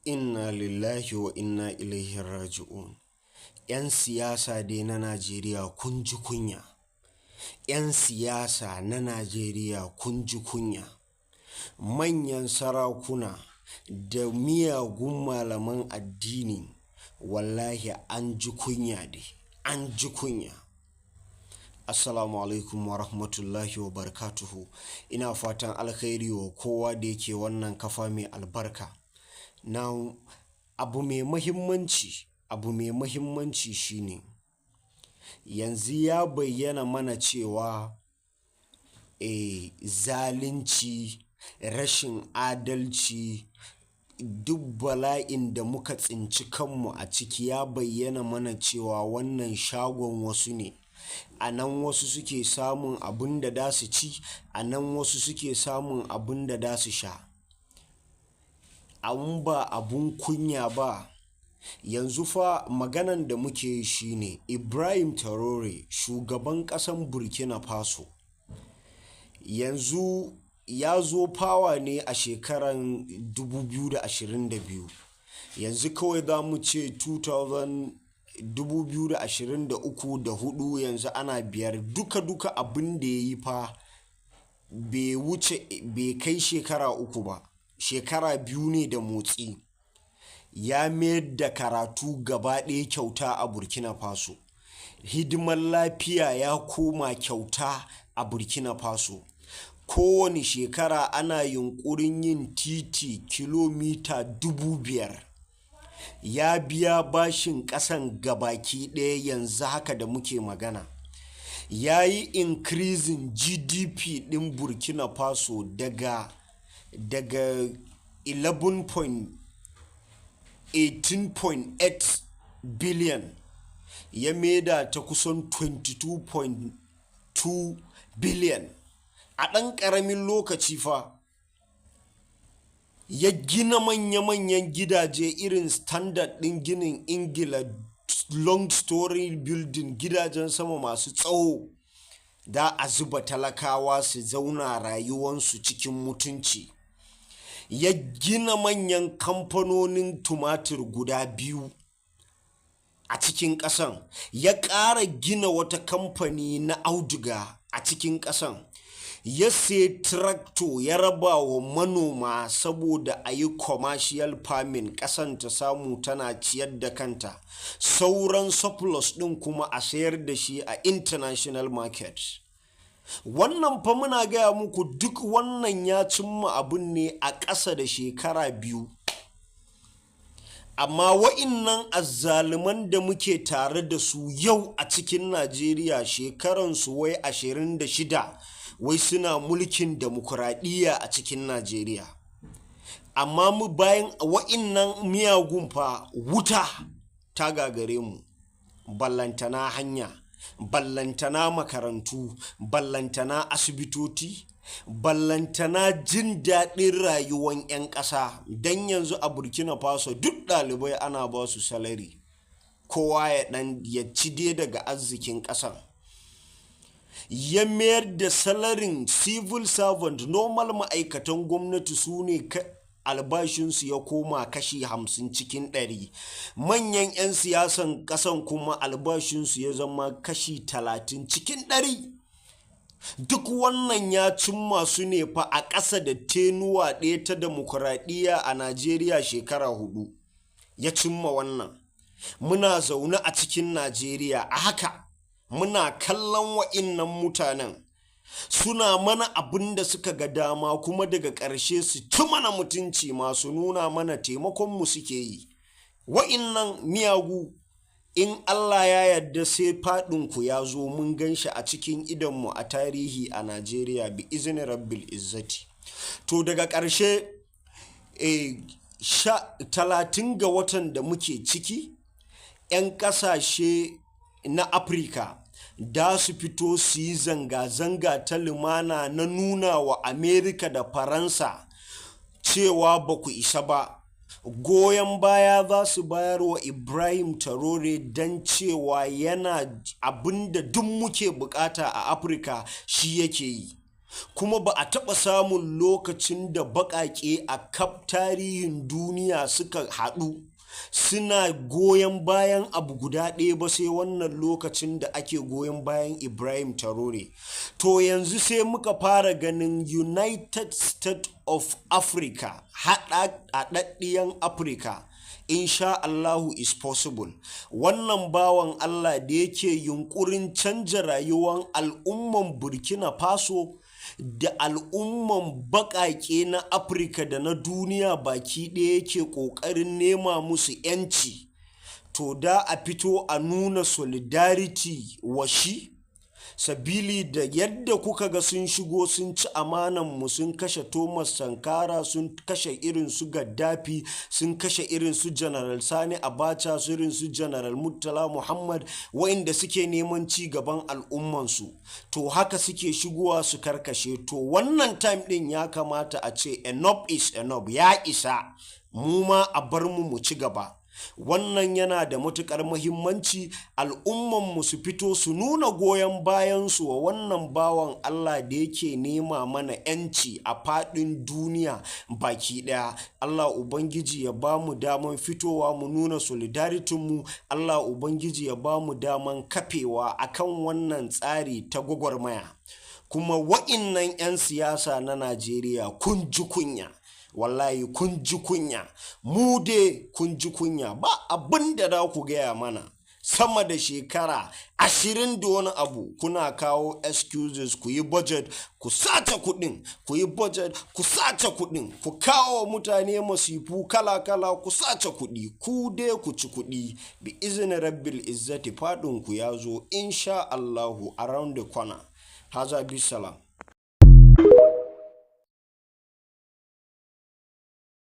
Inna lillahi wa inna ilaihi raji'un. 'Yan siyasa dai na Najeriya, kun ji kunya. 'Yan siyasa na Najeriya, kun ji kunya. Manyan sarakuna da miyagun malaman addini, wallahi an ji kunya dai, an ji kunya. Assalamu alaikum wa rahmatullahi wa barakatuhu. Ina fatan alkhairi wa kowa da yake wannan kafa mai albarka. Now, abu mai mahimmanci shine yanzu ya bayyana mana cewa zalunci, rashin adalci, duk bala'in da muka tsinci kanmu a ciki, ya bayyana mana cewa wannan shagon wasu ne. A nan wasu suke samun abin da za su ci, a nan wasu suke samun abin da za su sha. Abun ba abun kunya ba. Yanzu fa maganan da muke yi shine Ibrahim Traore, shugaban ƙasan Burkina Faso, yanzu ya zo power ne a shekaran 2022. Yanzu kawai za mu ce 2023 da hudu, yanzu ana biyar. Duka-duka abin da ya yi fa bai wuce, bai kai shekara 3 ba, shekara 2 ne da motsi. Ya mayar da karatu gaba ɗaya kyauta a Burkina Faso. Hidimar lafiya ya koma kyauta a Burkina Faso. Kowane shekara ana yunƙurin yin titi kilomita 5,000. Ya biya bashin ƙasan gabaki ɗaya yanzu haka da muke magana. Ya yi increasing GDP ɗin Burkina Faso daga 11.18.8 billion ya maida ta kusan 22.2 billion a ɗan ƙaramin lokaci fa. Ya gina manya-manyan gidaje irin standard ɗin ginin Ingila, long story building, gidajen sama masu tsawo da a zuba talakawa su zauna rayuwansu cikin mutunci. Ya gina manyan kamfanonin tumatir guda biyu a cikin ƙasan. Ya ƙara gina wata kamfani na auduga a cikin ƙasan. Ya sayi tractor ya raba wa manoma saboda a yi commercial farming, ƙasan ta samu tana ciyar da kanta. Sauran surplus ɗin kuma a sayar da shi a international market. Wannan fa muna gaya muku, duk wannan ya cimma abun ne a ƙasa da shekara 2. Amma wa'innan azzaluman da muke tare da su yau a cikin Najeriya, shekaransu wai 26, wai suna mulkin dimokuraɗiyya a cikin Najeriya. Amma mu bayan wa'innan miyagun fa, wuta ta gagare mu, ballantana hanya, ballantana makarantu, ballantana asibitoci, ballantana jin daɗin rayuwan 'yan ƙasa. Don yanzu a Burkina Faso duk ɗalibai ana ba su salary, kowa ya ɗan ya ci dai daga arzikin ƙasan. Ya mayar da salaryn civil servant, normal ma'aikatan gwamnati, su ne albashinsu ya koma kashi 50 cikin 100. Manyan 'yan siyasan ƙasan kuma albashinsu ya zama kashi 30 cikin 100. Duk wannan ya cimma su ne fa a ƙasa da tenure ɗaya ta demokuraɗiyya a Najeriya, shekara 4 ya cimma wannan. Muna zaune a cikin Najeriya a haka, muna kallon wa'innan mutanen suna mana abin da suka ga dama, kuma daga ƙarshe su ci mana mutunci, masu nuna mana taimakonmu suke yi. Wa'innan miyagu, in Allah ya yarda, sai faɗinku ya zo mun gan shi a cikin idonmu a tarihi a Najeriya, bi izini rabbil izzati. To, daga ƙarshe, 30 ga watan da muke ciki, 'yan ƙasashe na Afirka da su fito su yi zanga-zanga ta lumana na nuna wa Amerika da Faransa cewa ba ku isa ba. Goyon baya za su bayar wa Ibrahim Traore don cewa yana abin da duk muke bukata a Afirka shi yake yi. Kuma ba a taɓa samun lokacin da baƙaƙe a kaf tarihin duniya suka haɗu suna goyon bayan abu guda ɗaya ba, sai wannan lokacin da ake goyon bayan Ibrahim Traore. To yanzu sai muka fara ganin United States of Africa, haɗaɗɗiyan Africa, insha Allahu is possible. Wannan bawan Allah da yake yunkurin canja rayuwar al'umman Burkina Faso da al'umman baƙaƙe na Afirka da na duniya baki ɗaya, yake ƙoƙarin nema musu 'yanci, to da a fito a nuna solidarity wa shi, sabili da yadda kuka ga sun shigo sun ci amanan mu, sun kashe Thomas Sankara, sun kashe irin su Gaddafi, sun kashe irin su General Sani Abacha, su irin su General Murtala Muhammad, wa'inda suke neman ci gaban al'ummansu. To haka suke shigowa su karkashe. To wannan time din ya kamata a ce enough is enough, ya isa, mu ma a bar mu mu ci gaba. Wannan yana da matuƙar muhimmanci al'ummanmu su fito su nuna goyon bayansu wa wannan bawan Allah da yake nema mana 'yanci a faɗin duniya baki ɗaya. Allah Ubangiji ya ba mu daman fitowa mu nuna mu. Allah Ubangiji ya ba mu daman kafewa akan wannan tsari ta gwagwarmaya. Kuma wa'innan 'yan siyasa na Najeriya, kun ji kunya. Wallahi kun ji kunya. Mu dai kun ji kunya, ba abin da za ku gaya mana. Sama da shekara 20 da wani abu kuna kawo excuses, ku yi budget ku sace kuɗin, ku yi budget ku sace kuɗin, ku kawo mutane masifu kala-kala, ku sace kuɗi, ku dai ku ci kuɗi. Bi izinin Rabbil Izzati, faɗin ku ya zo, insha Allahu, around the corner. Haza bisalam.